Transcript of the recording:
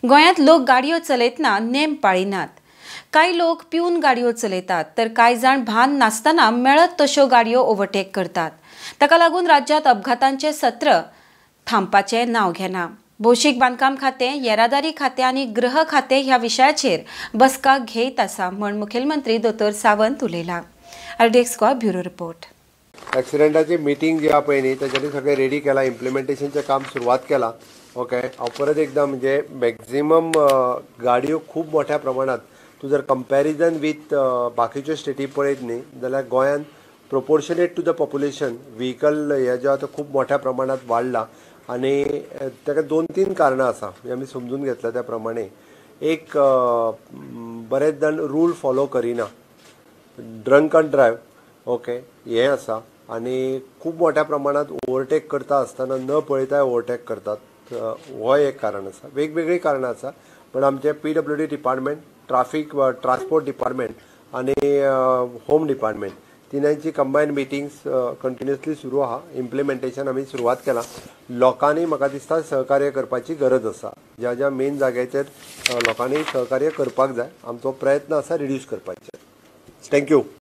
गोंयांत लोक गाडयो चलयतना नेम पाळिनात. कांय लोक पिवन गाडयो चलयतात तर कांय जाण भान नासतना मेळत तश्यो गाडयो ओव्हरटेक करतात. ताका लागून राज्यांत अपघातांचे सत्र थांबपाचें नांव घेना. भौशीक बांदकाम खातें, येरादारी खातें आनी गृह खातें ह्या विशयाचेर बसका घेयत आसा म्हण मुखेलमंत्री दोतोर सावंत उलयला. RDX Goa bureau report. एक्सिडेंटाची मिटींग जी आहा पळय न्ही तेच्यानी सगळें रेडी केलां, इम्प्लिमेंटेशनचें काम सुरवात केलां. ओके, हांव परत एकदां म्हणजे मॅक्झिमम गाडयो खूब मोठ्या प्रमाणात तूं जर कंपॅरिजन वीथ बाकीच्यो स्टेटी पळयत न्ही जाल्यार गोंयान proportionate to the population vehicle हे जें आतां खूब मोठ्या प्रमाणात वाडलां आनी ताका 2-3 कारणां आसा म्हणजे आमी समजून घेतला त्या प्रमाणे. एक, बरेच जाण रूल फॉलो करिना, ड्रंक अँड ड्रायव्ह, ओके, हें आसा आनी खूब मोठ्या प्रमाणात ओवरटेक करता आसतना न पळयताय ओवरटेक करतात, हो एक कारण आसा. वेगवेगळीं कारणां आसा, पण आमचें PWD department, traffic transport department आनी होम डिपार्टमेंट तिनांची कंबायन मिटिंग्स कंटिन्युअसली सुरू आहा. इम्प्लिमेंटेशन आमी सुरवात केलां. लोकांनी म्हाका दिसता सहकार्य करपाची गरज आसा. ज्या ज्या मेन जाग्याचेर लोकांनी सहकार्य करपाक जाय. आमचो प्रयत्न आसा रिड्यूस करपाचेर. Thank you.